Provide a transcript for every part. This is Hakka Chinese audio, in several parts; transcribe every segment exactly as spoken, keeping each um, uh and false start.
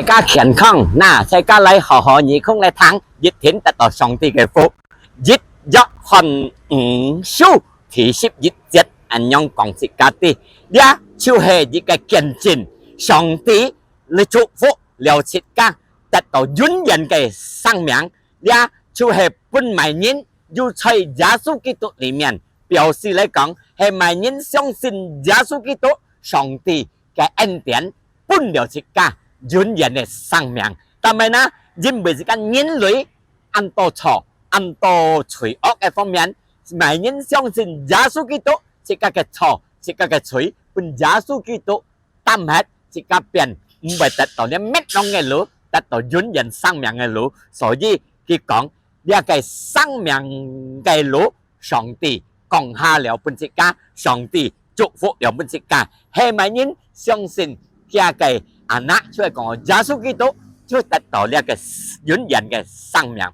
家健康，那大家來好好耳空來聽，一定得到上帝个福。一約翰五書第十一節恁樣講自家知，這就係一個見證，上帝來祝福了自家，得到永遠个生命。這就係分每人有在耶穌基督裡面，表示來講，係每人相信耶穌基督，上帝个恩典分了自家永遠个生命。但係呢，因為自家人類恁多錯、恁多罪惡个方面，每人相信耶穌基督，自家个錯、自家个罪，分耶穌基督擔忒，自家便毋會得到這滅亡个路，得到永遠生命个路。所以佢講，這個生命个路，上帝降下了分自家，上帝祝福了分自家。係麼人相信佢个anak，就係講耶穌基督，就得到這個永遠个生命。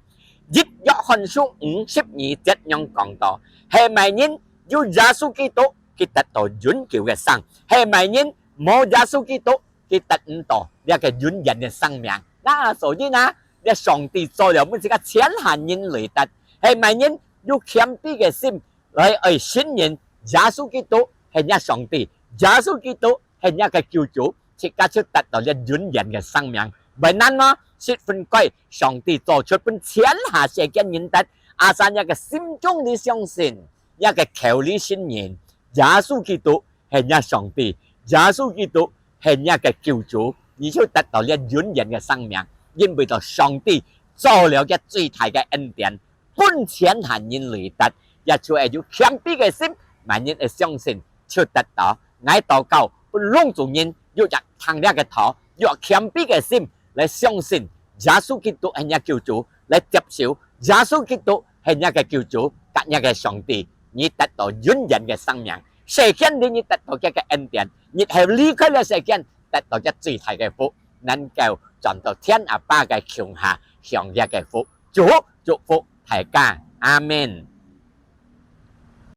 一約翰書五十二節樣講到，係麼人有耶穌基督，佢得到永久个生；係麼人無耶穌基督，佢得毋到這個永遠个生命。那所以呢，這上帝做了分自家全下人類得，係麼人有謙卑个心來愛信任耶穌基督係若上帝，耶穌基督係若个救主，自家就得到這永遠个生命。毋難哦，十分該上帝做出分全下世間人得，asal若个心中裡相信，若个口裡承認，耶穌基督係若上帝，耶穌基督係若个救主，你就得到這永遠个生命，因為到上帝做了个最大个恩典，分全下人類得，也就係有謙卑个心，麼人會相信，就得到。𠊎禱告，分攏總人有一聽這个道，有謙卑个心來相信耶穌基督係若救主，來接受耶穌基督係若个救主，佮若个上帝，你得到永遠个生命。世間裡你得到這个恩典，你係離開了世間，得到這最大个福，能夠轉到天阿爸个共下，享這个福。主祝福大家，阿們。